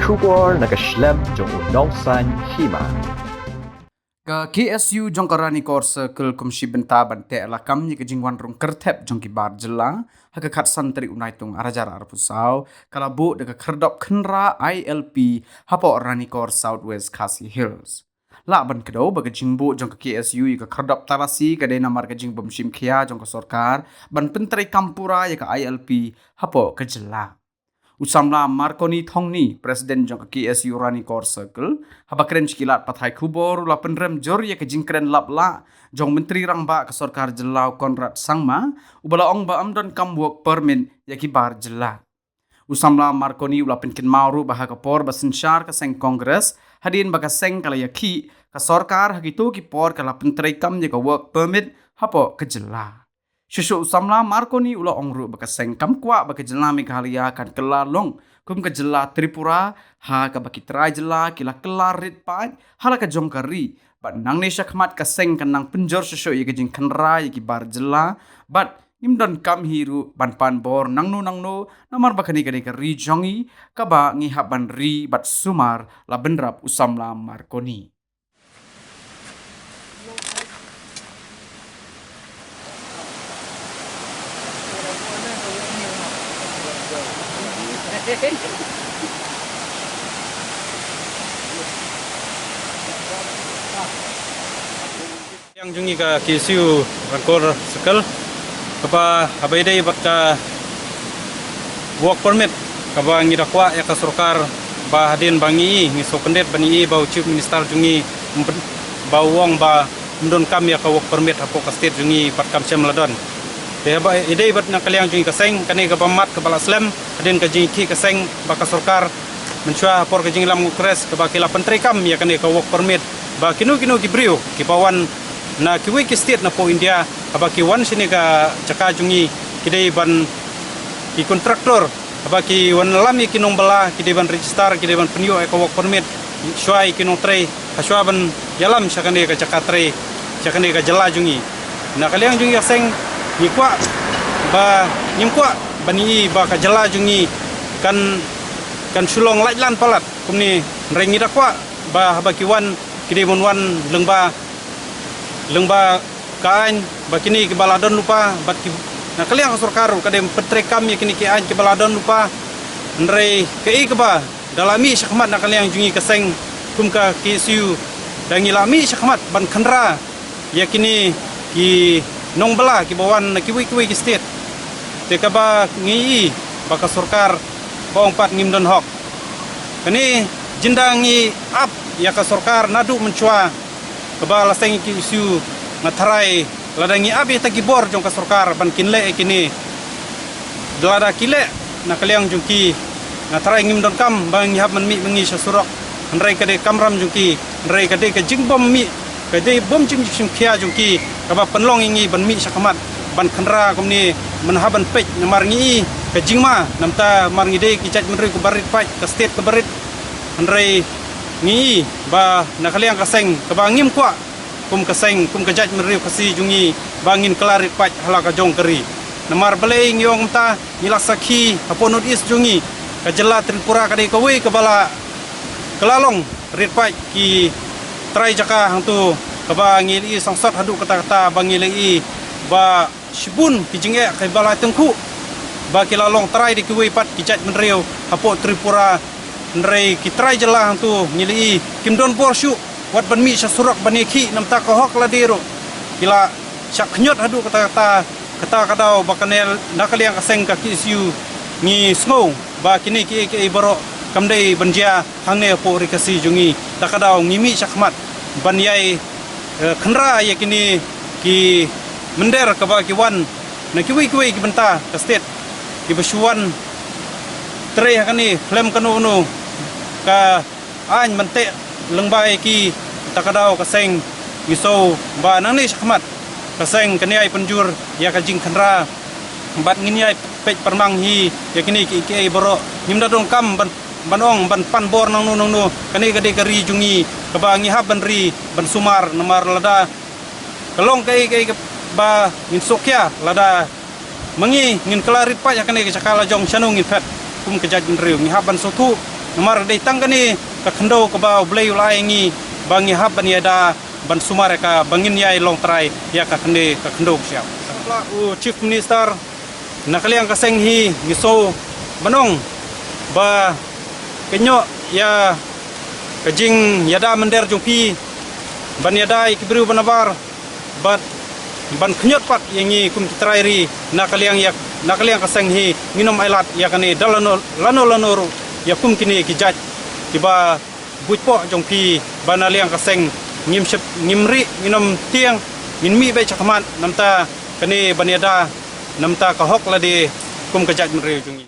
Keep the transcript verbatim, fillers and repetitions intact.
Khubor na ka shlem jong u Nongsaiñ Hima. Ka K S U jong ka Ranikor Circle kum shi bynta ban teh lakam ïa ka jingwan rung kyrthep jong ki bar jylla ha ka khatsan tarik u Naitung arhajar arphew saw, ka la buh da ka khyrdop khynra I L P hapoh Ranikor, South West Khasi Hills. Lah ban kdew ba ka jingbuh jong ka K S U ïa ka khyrdop talasi ka dei namar ka jingbym shim khia jong ka sorkar ban pyntreikam pura ïa ka I L P hapoh ka jylla. U samla Marconi Thongni, President jong ka K S U Ranikor Circle, haba kren sha ki lad pathai khubor, u la pynrem jur ïa ka jingkren lap lah jong Myntri Rangbah ka sorkar jylla u Conrad Sangma, uba la ong ba ym donkam work permit ïa ki bar jylla. U samla Marconi u la pynkynmaw ruh ba ha ka por ba synshar ka seng Congress, hadien ba ka seng ka la ïakhih, ka sorkar ha kito ki por ka la pyntreikam ïa ka work permit hapoh ka jylla. Shuh shuh u samla Marconi u la ong ruh ba ka seng kam kwah ba ka jylla Meghalaya kan kylla long kum ka jylla Tripura, ha kaba ki trai jylla ki la kylla rit paid ha la ka jong ka ri. Bad nangne shakhmat ka seng kan nang pynjur shuh shuh ïa ka jingkhynra ïa ki bar jylla. Bad ngim donkam hi ruh ban pan bor nangno nangno, namar ba kane ka dei ka ri jong ngi kaba ngi hap ban ri bad sumar, la bynrap u samla Marconi. Ka liang jong ngi ka K S U Ranikor Circle, kaba, haba ïadei bad ka work permit, kaba ngi da kwah ïa ka sorkar, ba hadien ba ngi, ngi sngewkyndit ba ngi, ba u Chief Minister jong ngi, ba u ong ba ym donkam ïa ka work permit hapoh ka state jong ngi bad kam shym la don. Te haba ïadei bad na ka liang jong ngi ka seng, kane kaba mat kaba la slem hadien ka jingïakhih ka seng bad ka sorkar mynshuwa ha por ka jingïalam Congress, kaba ki la pyntreikam ïa kane ka work permit ba kino kino ki briew kiba wan na kiwei ki state napoh India, haba ki wan shane ka jaka jong ngi, ki dei ban, ki contractor, haba ki wan lam ïa ki nongbylla, ki dei ban register, ki dei ban pynïoh ïa ka work permit shuwa ïa ki nongtrei, ha shuwa ban ïalam sha kane ka jaka trei, sha kane ka jylla jong ngi. Na ka liang jong ngi ka seng, ngi kwah ba, ngim kwah ba ngi, ba ka jylla jong ngi kan, kan shu long laitlan palat kumne. Hynrei ngi da kwah ba haba ki wan, ki dei ban wan lyngba, lyngba ka aiñ, ba kine kiba la don lypa, bad ki, na ka liang ka sorkar ruh ka dei ban pyntreikam ïa kine ki aiñ kiba la don lypa. Hynrei kaei kaba da la mih shakhmat na ka liang jong ngi ka seng kum ka K S U, da ngi la mih shakhmat ban khynra ïa kine ki nongbylla kiba wan na kiwei kiwei ki state. Te kaba ngi i ba ka sorkar, ba ong pat ngim don hok. Kane jinda ngi ap ïa ka sorkar naduh mynshuwa, kaba la seng ïa ki issue, nga tharai lada ngi ap ïa kita ki bor jong ka sorkar ban kin leh ïa kine, lada ki leh na ka liang jong ki, nga tharai ngim donkam ba ngi hap ban mih ma ngi sha surok. Hynrei ka dei kamram jong ki, hynrei ka dei ka jingbym mih, ka dei bym jingshim khia jong ki, kaba pynlong ïa ngi ban mih shakhmat ban khynra kumne, ban hap ban peit namar ngi i ka jingma, namar ngi dei ki jaitbynriew kiba rit paid, ka state kaba rit. Hynrei ngi i ba na ka liang ka seng kaba ngim kwah kum ka seng, kum ka jaitbynriew Khasi jong ngi, ba ngin kylla rit paid ha la ka jong ka ri. Namar balei ngi ong kumta, ngi la sakhi hapoh North East jong ngi, ka jylla Tripura ka dei kawei kaba la kylla long rit paid ki trai jaka hangto, kaba ngi la i sangsot haduh katta katta ba ngi la i ba shibun ki jingeh kiba la tyngkhuh, ba ki la long trai da kiwei pat ki jaitbynriew hapoh Tripura. Hynrei ki trai jylla hangto ngi la i kim don bor shuh wat ban mih sha surok ban ïakhih namar ka hok lade ruh. Ki la shah khñiot haduh katta katta, kata ka daw ba kane na ka liang ka seng ka K S U ngi sngew ba kine kiei kiei baroh kam dei ban jia hangne hapoh ri Khasi jong ngi. Ta ka daw ngi mih shakhmat ban ïai, eh, khynra ïa kine ki mynder kaba ki wan na kiwei kiwei ki bynta ka state, kiba shu wan trei ha kane khlem kano kano ka aiñ ban teh lyngba ïa ki. Ta ka daw ka seng ngi sngew ba nangne shakhmat ka seng kan ïai pynjur ïa ka jingkhynra bad ngin ïai peit pyrmang hi ïa kine kiei kiei baroh. Ngim da donkam ban, ban ong ban pan bor nangno nangno. Kane ka dei ka ri jong ngi kaba ngi hap ban ri ban sumar, namar lada ka long kaei kaei kaba ngin sngewkhia, lada ma ngi ngin kylla rit paid ha kane ka jaka la jong, shano ngin phet kum ka jaitbynriew? Ngi hap ban sngewthuh Namar dei tang kane ka khyndew kaba U Blei u la ai ngi ba ngi hap ban ïada ban sumar ïa ka ba ngin ïai long trai ïa ka khynde ka khyndew ka syiap. Khublei u Chief Minister, na ka liang ka seng hi ngi sngew ban ong ba ka ñiuh ïa ka jingïada mynder jong phi ban ïada ïa ki briew ba nabar bad ban khñiot pat ïa ngi kum ki trai ri na ka liang ïa na ka liang ka seng hi ngin ym ailad ïa kane da lano lano lano ruh ïa kum kine ki jait kiba buit poh jong phi ba na liang ka seng ngim shep ngim ri ngin ym tieng ngin mih beit shakhmat namta kane ban ïada namta ka hok lade kum ka jait mynriew jong ngi.